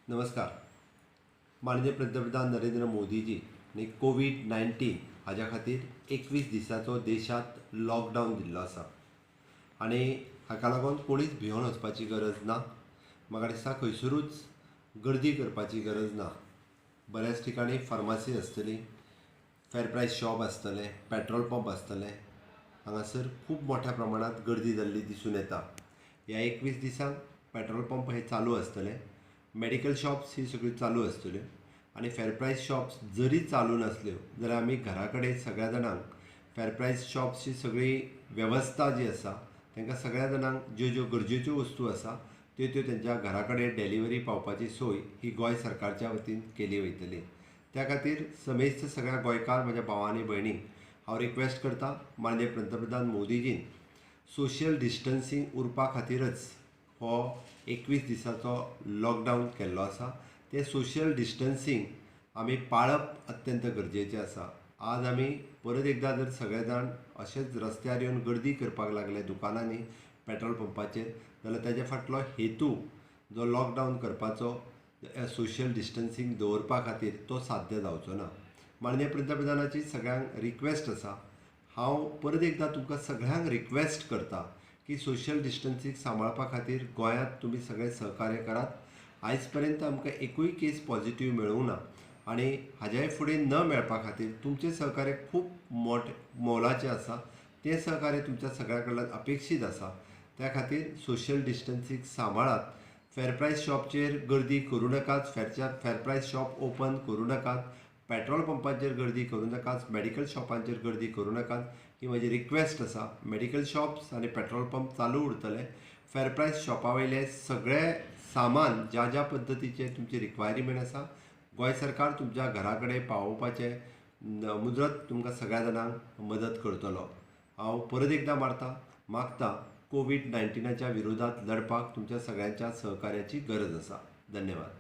नमस्कार. माननीय पंतप्रधान नरेंद्र मोदीजी आनी कोवीड-19 हाज्या खातीर 21 दिसाचो देशांत लॉकडावन दिल्लो आसा आनी हाका लागून कोणीच भियोन वचपाची गरज ना. म्हाका दिसता खंयसरूच गर्दी करपाची गरज ना. बऱ्याच ठिकाणी फार्मासी आसतली, फेर प्रायस शॉप आसतलें, पेट्रोल पंप आसतलें. हांगासर खूब मोठ्या प्रमाणांत गर्दी जाल्ली दिसून येता. ह्या 21 दिसांक पेट्रोल पंप हे चालू आसतले, मेडिकल शॉप्स ही सगळ्यो चालू आसतल्यो आनी फेर प्रायस शॉप्स जरी चालू नासल्यो जाल्यार आमी घरा कडेन सगळ्या जाणांक फेर प्रायस शॉप्सची सगळी वेवस्था जी आसा तांकां सगळ्या जाणांक ज्यो ज्यो गरजेच्यो वस्तू आसा त्यो त्यो तेंच्या घरा कडेन डेलिवरी पावपाची सोय ही गोंय सरकारच्या वतीन केली वयतली. त्या खातीर समेस्त सगळ्या गोंयकार म्हज्या भावां आनी भयणींक हांव रिक्वेस्ट करता, माननीय पंतप्रधान मोदीजीन सोशल डिस्टन्सींग उरपा खातीरच हो 21 दिसाचो लॉकडावन केल्लो आसा. तें सोशल डिस्टन्सींग आमी पाळप अत्यंत गरजेचें आसा. आज आमी परत एकदां जर सगळे जाण अशेंच रस्त्यार येवन गर्दी करपाक लागले दुकानांनी, पेट्रोल पंपाचेर, जाल्यार ताजे फाटलो हेतू जो लॉकडावन करपाचो, सोशल डिस्टन्सींग दवरपा खातीर, तो साध्य जावचो ना. माननीय पंतप्रधानाची सगळ्यांक रिक्वेस्ट आसा. हांव परत एकदां तुमकां सगळ्यांक रिक्वेस्ट करता की सोशल डिस्टन्सींग सांबाळपा खातीर गोंयांत तुमी सगळे सहकार्य करात. आयज पर्यंत आमकां एकूय केस पॉझिटीव मेळूंक ना आनी हाज्याय फुडें न मेळपा खातीर तुमचें सहकार्य खूब मोठें मोलाचें आसा. तें सहकार्य तुमच्या सगळ्या कडल्यान अपेक्षीत आसा. त्या खातीर सोशल डिस्टन्सींग सांबाळात. फेर प्रायस शॉपचेर गर्दी करूं नाकात, फेर प्रायस शॉप ओपन करूं नाकात, पेट्रोल पंपाचेर गर्दी करूं नाकात, मेडिकल शॉपांचेर गर्दी करूं नाकात. ही म्हजी रिक्वेस्ट आसा. मेडिकल शॉप्स आनी पेट्रोल पंप चालू उरतले. फेर प्रायस शॉपा वयले सगळे सामान ज्या ज्या पद्दतीचे तुमची रिक्वायरमेंट आसा गोंय सरकार तुमच्या घरा कडेन पावोवपाचें मुजरत तुमकां सगळ्या जाणांक मदत करतलो. हांव परत एकदां मागता कोवीड-19 विरोधात लढपाक तुमच्या सगळ्यांच्या सहकार्याची गरज आसा. धन्यवाद.